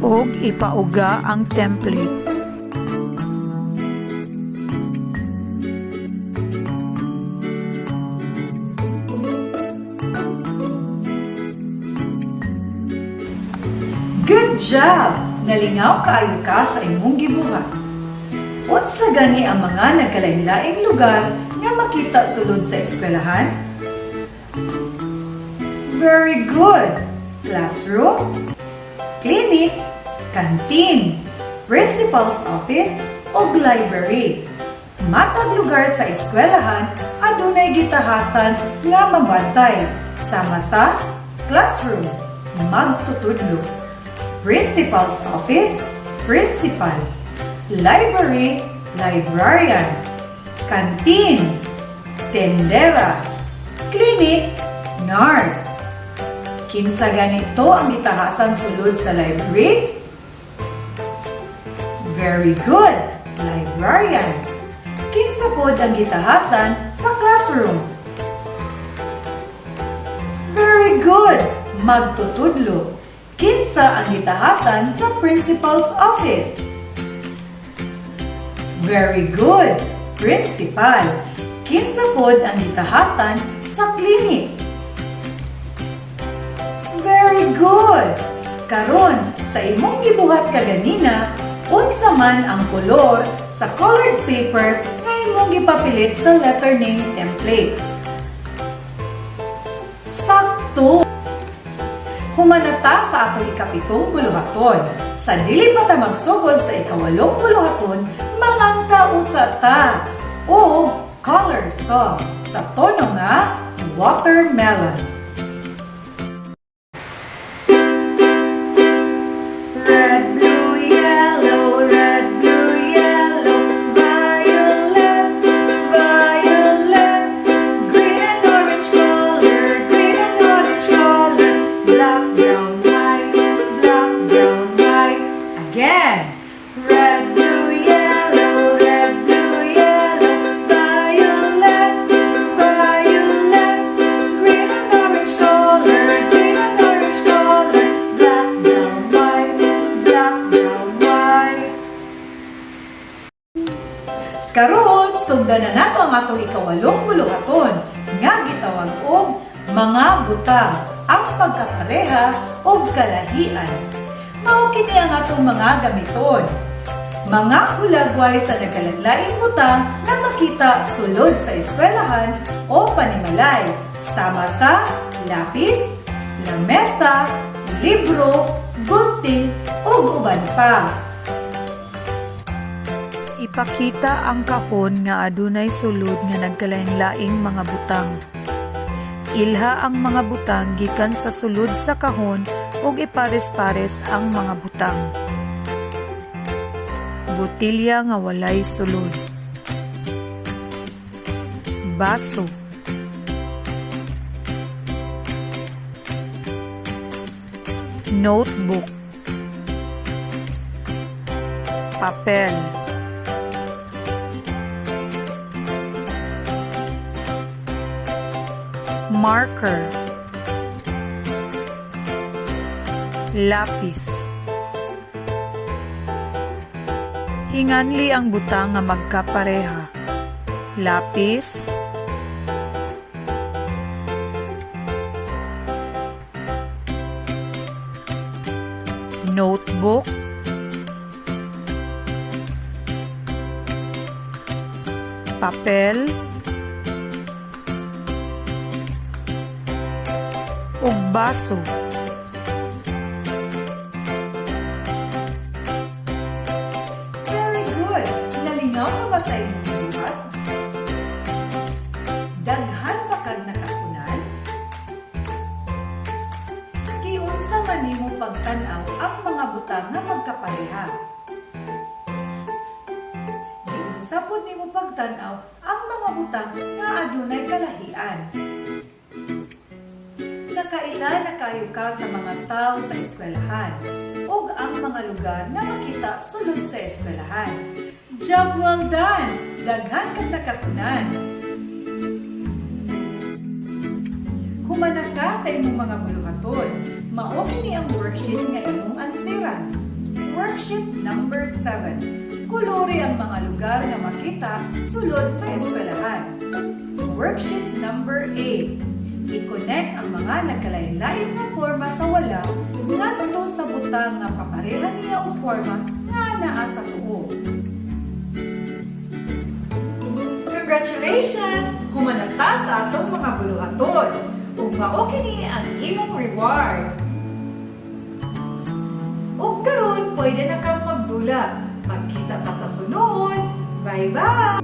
Ug ipauga ang template. Good job! Nalingaw kaayo ka sa imong gibuhat. Unsa gani ang mga nagkalain-laing lugar nga makita sulod sa eskwelahan? Very good! Classroom, clinic, canteen, principal's office, ug library. Matag lugar sa eskwelahan adunay gitahasan nga mabantay sama sa classroom, magtutudlo, principal's office, principal, library, librarian, canteen, tendera, clinic, nurse. Kinsa ganito ang gitahasan sulod sa library? Very good, librarian. Kinsa pod ang gitahasan sa classroom? Very good, magtutudlo. Kinsa ang gitahasan sa principal's office? Very good, principal. Kinsa pod ang gitahasan sa clinic? Very good! Karon, sa imong gibuhat kaganina, unsa man ang kolor sa colored paper nga imong gipapilit sa letter name template? Sakto! Human na ta sa atong ikapitong buluhaton. Sa dili pa ta magsugod sa ikawalong buluhaton, manganta usa ta og color song sa tono nga watermelon. Red, blue, yellow, red, blue, yellow, violet, violet, green and orange color, green and orange color, black, brown, white, black, brown, white. Again. Red, blue, yellow, red, blue, yellow, violet, violet, green and orange color, green and orange color, black, brown, white, black, brown, white. Karon, sugdan na nato ang atong ikawalong buluhaton nga gitawag og mga butang, ang pagkapareha ug kalahian. Mao kini ang atong mga gamiton. Mga hulagway sa nagkalainlaing butang nga makita sulod sa eskwelahan o panimalay, sama sa lapis, lamesa, libro, gunting, ug uban pa. Ipakita ang kahon nga adunay sulod nga nagkalain-laing mga butang. Ilha ang mga butang gikan sa sulod sa kahon ug ipares-pares ang mga butang. Botilya nga walay sulod. Baso. Notebook. Papel. Marker. Lapis. Hinganli ang butang nga magkapareha. Lapis, notebook, papel, ug baso. Very good! Nalingaw ka ba sa imong gibuhat? Daghan ba kag nakatunan? Giunsa man nimo pagtan-aw ang mga butang nga magkapareha? Giunsa pod nimo pagtan-aw ang mga butang nga adunay kalahian? Nakaila na kayo ka sa mga tao sa eskwelahan ug ang mga lugar nga makita sulod sa eskwelahan. Job well done! Daghan kag nakatunan! Humana ka sa imong mga buluhaton. Mao kini ang worksheet nga imong ansiran. Worksheet number 7. Kuluri ang mga lugar nga makita sulod sa eskwelahan. Worksheet number 8. I-connect ang mga nagkalain-lain nga forma sa wala ngadto sa butang nga kapareha niya og forma nga naa sa tuo. Congratulations! Human na ta sa atong mga buluhaton. Ug mao kini ang imong reward. Ug karon pwede na kang magdula. Magkita ta sa sunod. Bye-bye!